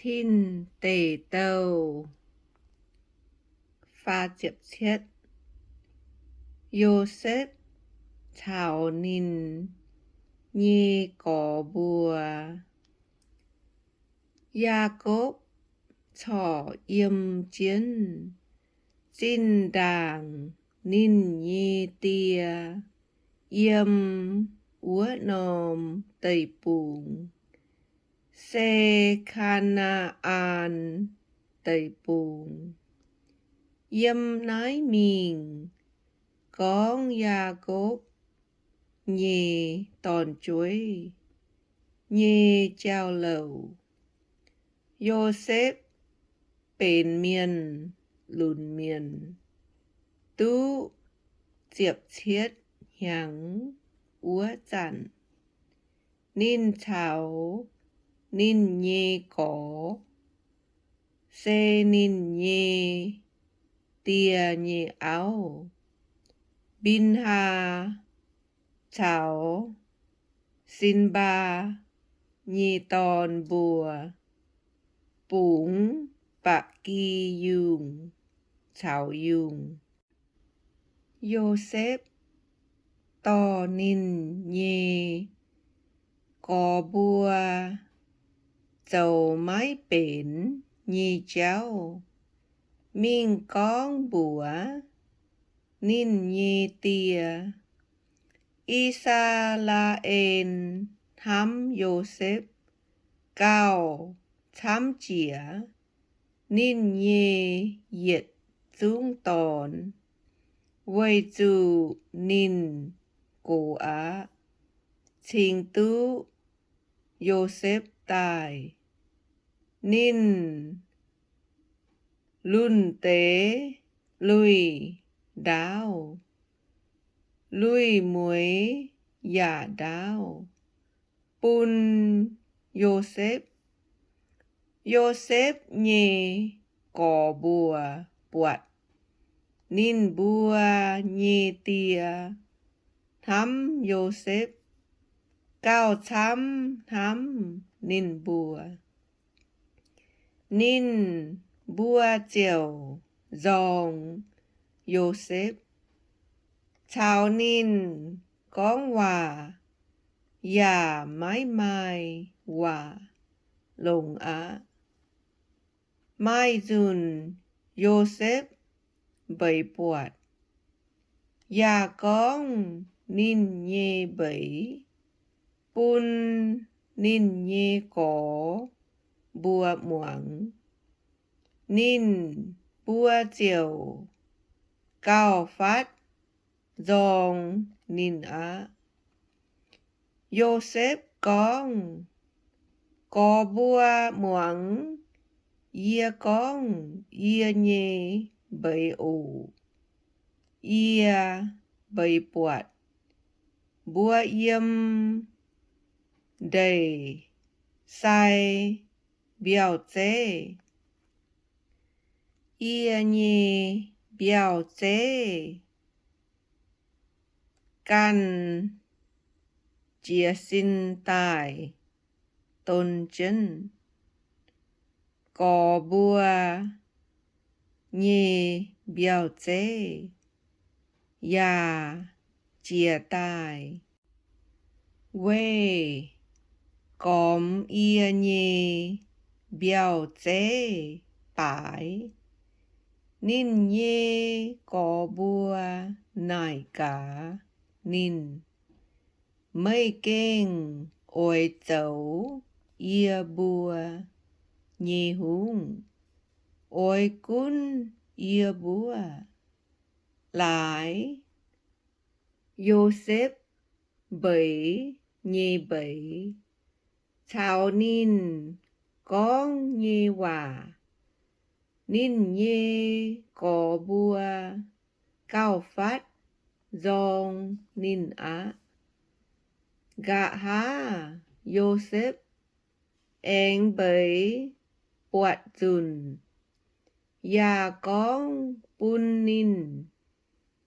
Tin Deic Douh. Yosepv caux ninh nyei gorx mbuo. Yaakopv corc yiem jienv zinh ndaangc ninh nyei die yiem wuov norm deic-bung, se Kaa^naa^an Deic-Bung. Yiem naaiv mingh gorngv Yaakopv nyei dorn-jueiv nyei jauv-louc. Yosepv benx mienh lunx mienh, duqv ziepc cietv hnyangx wuov zanc, ninh caux ninh nyei gorx, se ninh nyei die nyei auv, Mbinhaa, caux Sinbaa nyei dorn mbuo bungx ba'gi yungh caux yungh. Yosepv dorh ninh nyei gorx mbuo zoux maiv benx nyei jauv, mingh gorngv mbuox ninh nyei die. I^saa^laa^en hnamv Yosepv gauh camv jiex ninh nyei yietc zungv dorn, weic zuqc ninh gox aqv, cingx duqv Yosepv daaih. Ninh lunh deix luih ndaauv, luih mueiz yaac ndaauv, bun Yosepv. Yosepv nyei gorx mbuo buatc ninh mbuo nyei die hnamv Yosepv gauh camv hnamv ninh mbuo. Ninh mbuo ziouc nzorng Yosepv, caux ninh gorngv waac, yaac maiv maaih waac longx aqv. Maaih nzunc Yosepv mbeix buatc, yaac gorngv ninh nyei mbeix bun ninh nyei gorx mbuo muangx. Ninh mbuo ziouc gauh fatv nzorng ninh aqv. Yosepv gorngv, Gorx mbuo muangx yie gorngv yie nyei mbeix oc. Yie mbeix buatc mbuo yiem ndeic sai mbiauh zeiv. Yie nyei mbiauh zeiv ganh jiez sin daaih don jienv. Gorx mbuo nyei mbiauh zeiv yaac jiez daaih. Weic gormx yie nyei mbiauh zeiv baaix, ninh nyei gorx mbuo naaic gaax ninh, Meih gengh oix zoux yie mbuo nyei hungh, oix gunv yie mbuo laaix. Yosepv mbeix nyei mbeix caux ninh gorngv nyei waac, ninh nyei gorx mbuo gauh fatv nzorng ninh aqv. Nqa'haav Yosepv aengx mbeix buatc nzunc, yaac gorngv bun ninh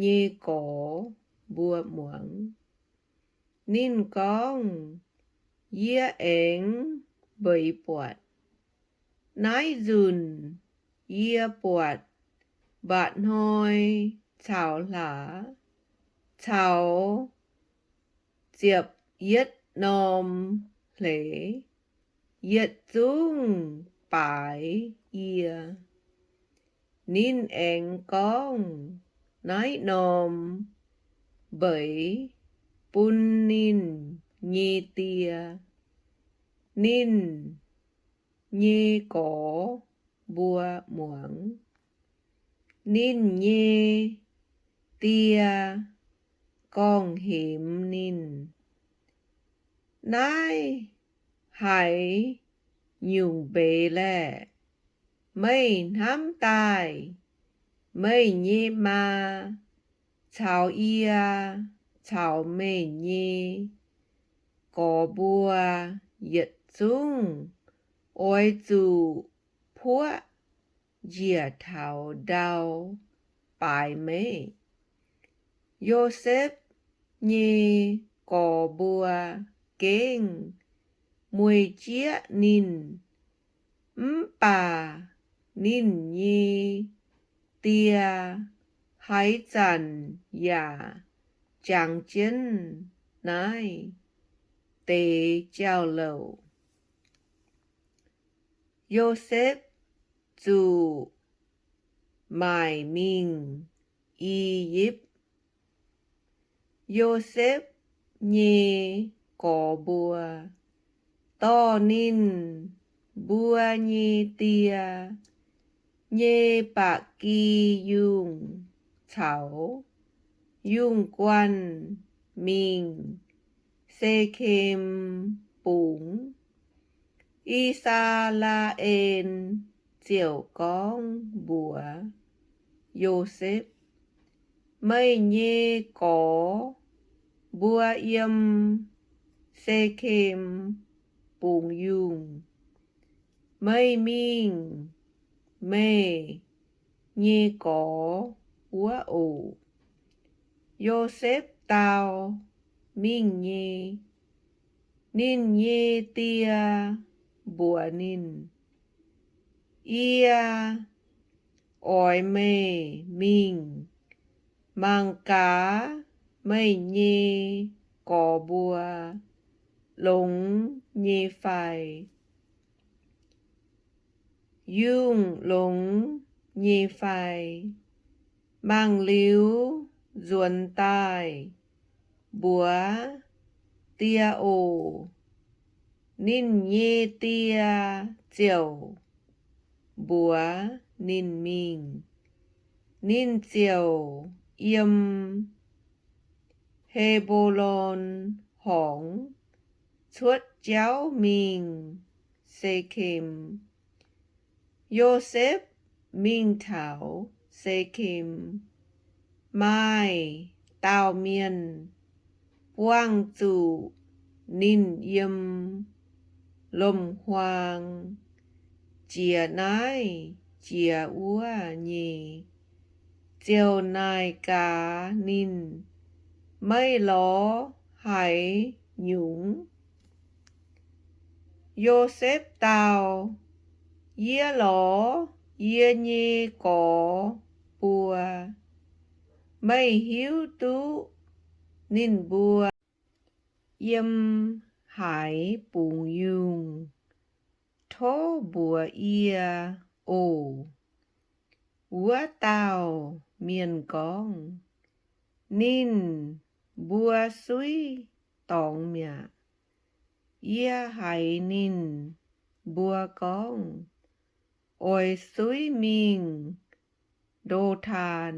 nyei gorx mbuo muangx. Ninh gorngv, Yie aengx mbeix buatc. Naaiv nzunc yie buatc mba'hnoi caux hlaax caux ziepc yietv norm hleix yietc zungv baaix yie. Ninh aengx gorngv naaiv norm mbeix bun ninh nyei die, ninh nyei gorx mbuo muangx. Ninh nyei die gorngv-hemx ninh, Naaiv haaix nyungc mbeix laeh? Meih hnamv daaih meih nyei maa caux yie caux meih nyei gorx mbuo yietc zungv oix zuqc puoqv njiec taux ndau baaix meih. Yosepv nyei gorx mbuo gengh mueic jieqv ninh, mv baac ninh nyei die haaix zanc yaac jangx jienv naaiv deix jauv-louc. Yosepv Zuqc Maaic Mingh I^yipv. Yosepv nyei gorx mbuo dorh ninh mbuo nyei die nyei ba'gi yungh caux yungh guanh mingh Se^kem bungx. I^saa^laa^en ziouc gorngv mbuox Yosepv, Meih nyei gorx mbuo yiem Se^kem bungx yungh. Meih mingh meih nyei gorx wuov oc. Yosepv dau, Mingh nyei. Ninh nyei die mbuox ninh, Yie oix meih mingh mangc gaax meih nyei gorx mbuo longx nyei fai, yungh longx nyei fai. Mangc liuz nzuonx daaih mbuox die oc. Ninh nyei die ziouc mbuox ninh mingh. Ninh ziouc yiem He^mbo^lon Horngz cuotv jauv mingh Se^kem. Yosepv mingh taux Se^kem, maaih dauh mienh buangh zuqc ninh yiem lomc-huaang jiex naaiv jiex wuov nyei, ziouc naaic gaax ninh, Meih lorz haaix nyungc? Yosepv dau, Yie lorz yie nyei gorx mbuo. Meih hiuv duqv ninh mbuo yiem haaix bungx yungh, tov mbuox yie oc. Wuov dauh mienh gorngv, Ninh mbuo suiv dorngx mi'aqv. Yie haiz ninh mbuo gorngv, Oix suiv mingh Ndo^taan.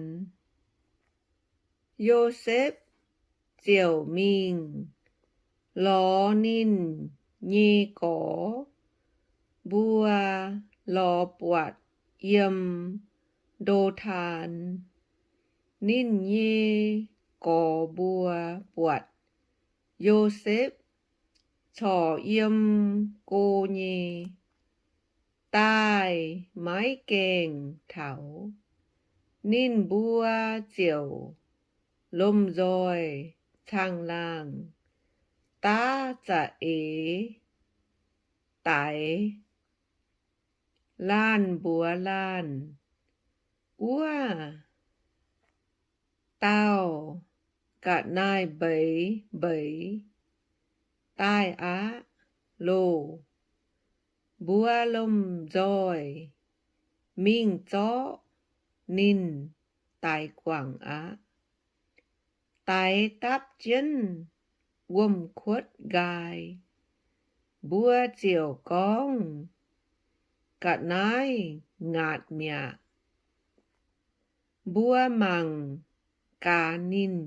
Yosepv ziouc mingh lorz ninh nyei gorx mbuo lorz buatc yiem Ndo^taan. Ninh nyei gorx mbuo buatc Yosepv corc yiem go nyei, daaih maiv gaengh taux. Ninh mbuo ziouc lomh nzoih caangh laangh daav za'eix daix Laanh mbuox laanh, Wuov dauh ga'naaiv-mbeix mbeix daaih aqv loh. Mbuo lomh nzoih mingh zorqv ninh daix guangc aqv. Daix dapv jienv wuom-kuotv nqaai, mbuo ziouc gorngv, Ga'naaiv ngaatc mi'aqv. Mbuo mangc gaax ninh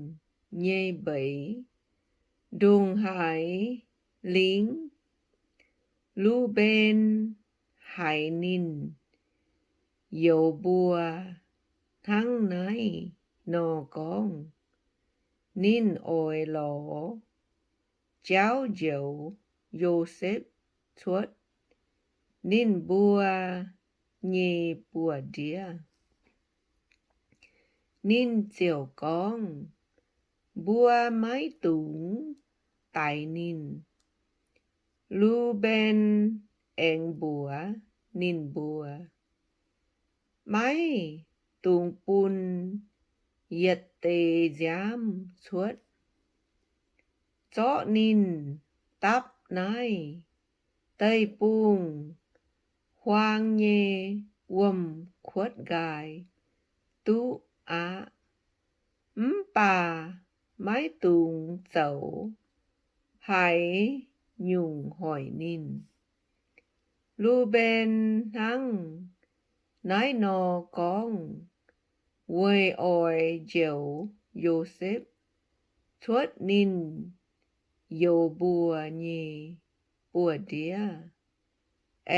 nyei mbeix ndongc haaix lingv. Lu^mben haiz ninh youx mbuo hnangv naaiv nor gorngv, ninh oix lorz jauv njoux Yosepv cuotv ninh mbuo nyei buoz-ndiev. Ninh ziouc gorngv, Mbuo maiv dungx daix ninh. Lu^mben aengx mbuox ninh mbuo, Maiv dungx bun yietc deix nziaamv cuotv. Zorqv ninh dapv naaiv deic-bung huaang nyei wuom-kuotv nqaai duqv aqv. Mv baac maiv dungx zoux haaix nyungc hoic ninh. Lu^mben hnangv naaiv nor gorngv weic oix njoux Yosepv cuotv ninh youx mbuo nyei buoz-ndiev,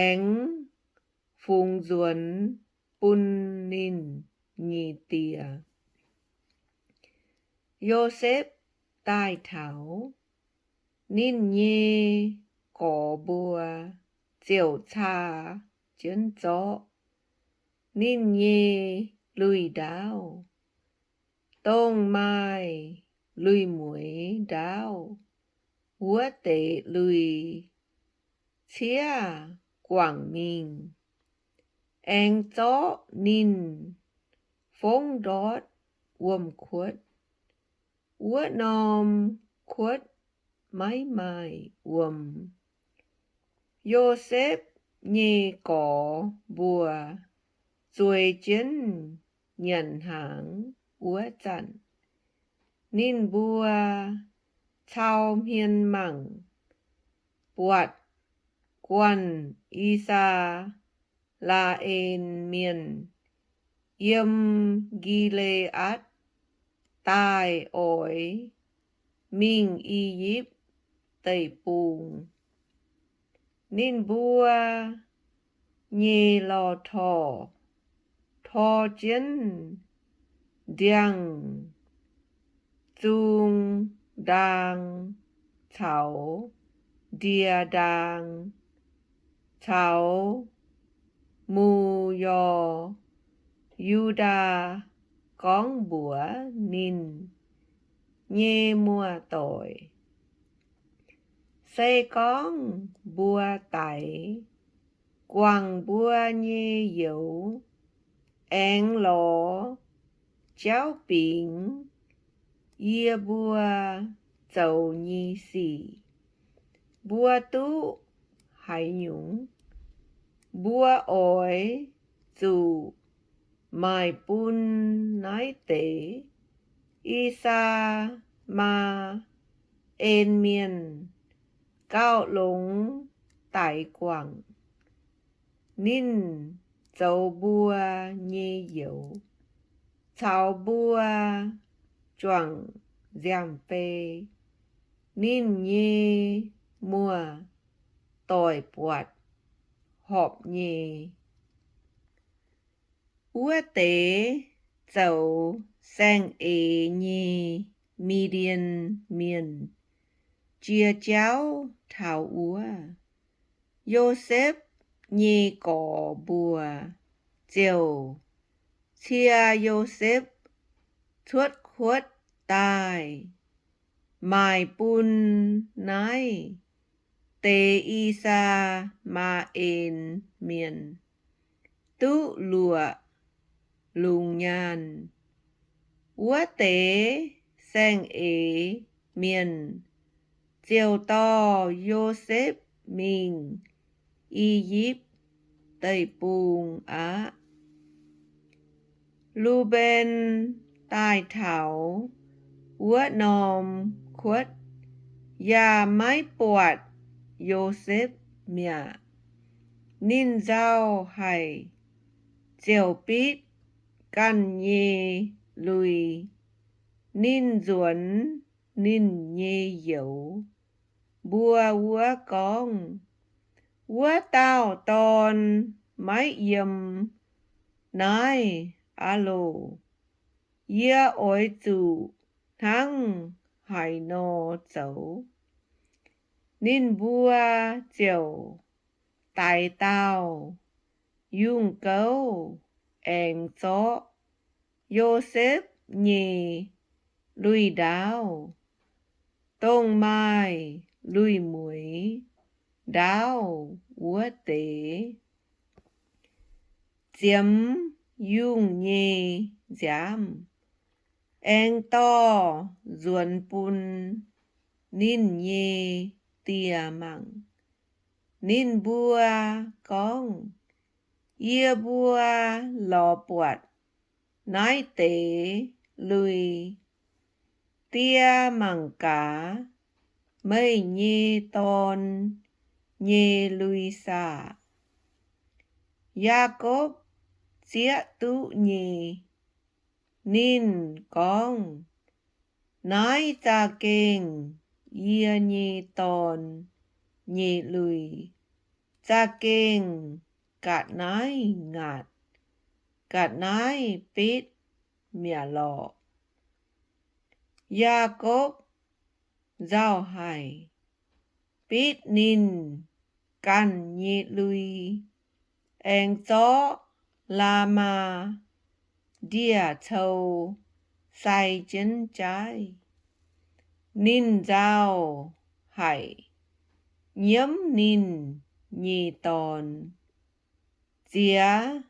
aengx fungx nzuonx bun ninh nyei die. Yosepv daaih taux, ninh nyei gorx mbuo ziouc caa jienv zorqv ninh nyei lui-ndaauv, dongh maaih lui-mueiz ndaauv wuov deix lui, ciev guangc mingh, aengx zorqv ninh fongv ndortv wuom-kuotv. Wuov norm kuotv maiv maaih wuom. Yosepv nyei gorx mbuo zueiz jienv nyanc hnaangx wuov zanc, ninh mbuo cau hmien mangc, buatc guanh I^saa^laa^en Mienh yiem Gi^le^atc daaih oix mingh I^yipv Deic-Bung. Ninh mbuo nyei lorh torh tor jienv ndiangx-zung ndaang caux ndie-ndaang caux mu^yorc Yu^ndaa gorngv mbuox ninh nyei muoz-doic, Se gorngv mbuo daix guangc mbuo nyei youz aengx lorz jauv bingx yie mbuo zoux nyei sic, mbuo duqv haaix nyungc? Mbuo oix zuqc maaic bun naaiv deix I^saa^maa^en Mienh gauh longx daix guangc. Ninh zoux mbuo nyei youz caux mbuo juangc nziaamv-fei. Ninh nyei muoz-doic buatc horpc nyei. Wuov deix zoux saeng-eix nyei Mi^ndien Mienh jiex jauv taux wuov. Yosepv nyei gorx mbuo ziouc cie Yosepv cuotv kuotv daaih maaic bun naaiv deix I^saa^maa^en Mienh. duqv luoqc lungz nyaanh. Wuov deix saeng-eix mienh ziouc dorh Yosepv mingh I^yipv Deic-Bung aqv. Lu^mben daaih taux wuov norm kuotv yaac maiv buatc Yosepv mi'aqv. Ninh nzauh haic, ziouc bitv ganh nyei lui. Ninh nzuonx ninh nyei youz mbuo wuov gorngv, Wuov dauh dorn maiv yiem naaiv aqv loh! Yie oix zuqc hnangv haaix nor zoux? Ninh mbuo ziouc daix dauh yungh gouv aengx zorqv Yosepv nyei lui-ndaauv, dongh maaih lui-mueiz ndaauv wuov deix, ziemx yungh nyei nziaamv, aengx dorh nzuonx bun ninh nyei die mangc. Ninh mbuo gorngv, Yie mbuo lorz buatc naaiv deix lui. Die mangc gaax, meih nyei dorn nyei lui saah? Yaakopv zieqv duqv nyei. Ninh gorngv, Naaiv za'gengh yie nyei dorn nyei lui. Za'gengh ga'naaiv ngaatc, ga'naaiv betv mi'aqv lorqc. Yaakopv nzauh haic, bitv ninh ganh nyei lui, aengx zorqv Laamaa ndie-cou sai jienv jaaiv. Ninh nzauh haic, nyiemv ninh nyei dorn, ziex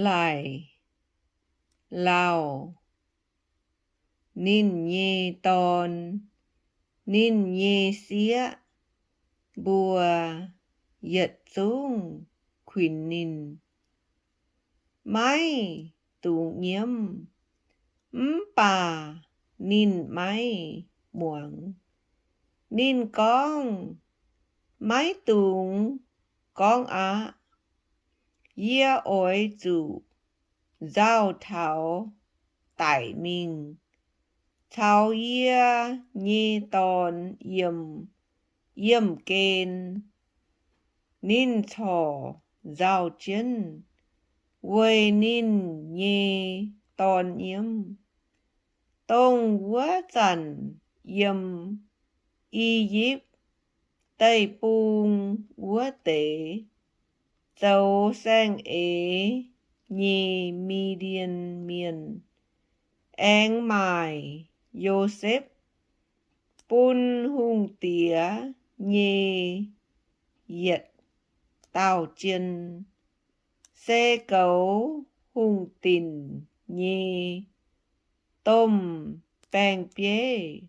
laic lauh ninh nyei dorn, ninh nyei sieqv mbuo yietc zungv kuinx ninh, maiv dungx nyiemv. Mv baac ninh maiv muangx. Ninh gorngv, Maiv dungx gorngv aqv. Yie oix zuqc nzauh taux daic mingh caux yie nyei dorn yiem yiemh gen. Ninh corc nzauh jienv weic ninh nyei dorn nyiemv. Dongh wuov zanc yiem I^yipv Deic-Bung wuov deix zoux saeng-eix nyei Mi^ndien Mienh aengx maaic Yosepv bun hungh diex nyei yietc dauh jien, se goux hungh dinc nyei domh baeng-bieiv,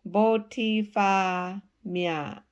Mbo^ti^faa, mi'aqv.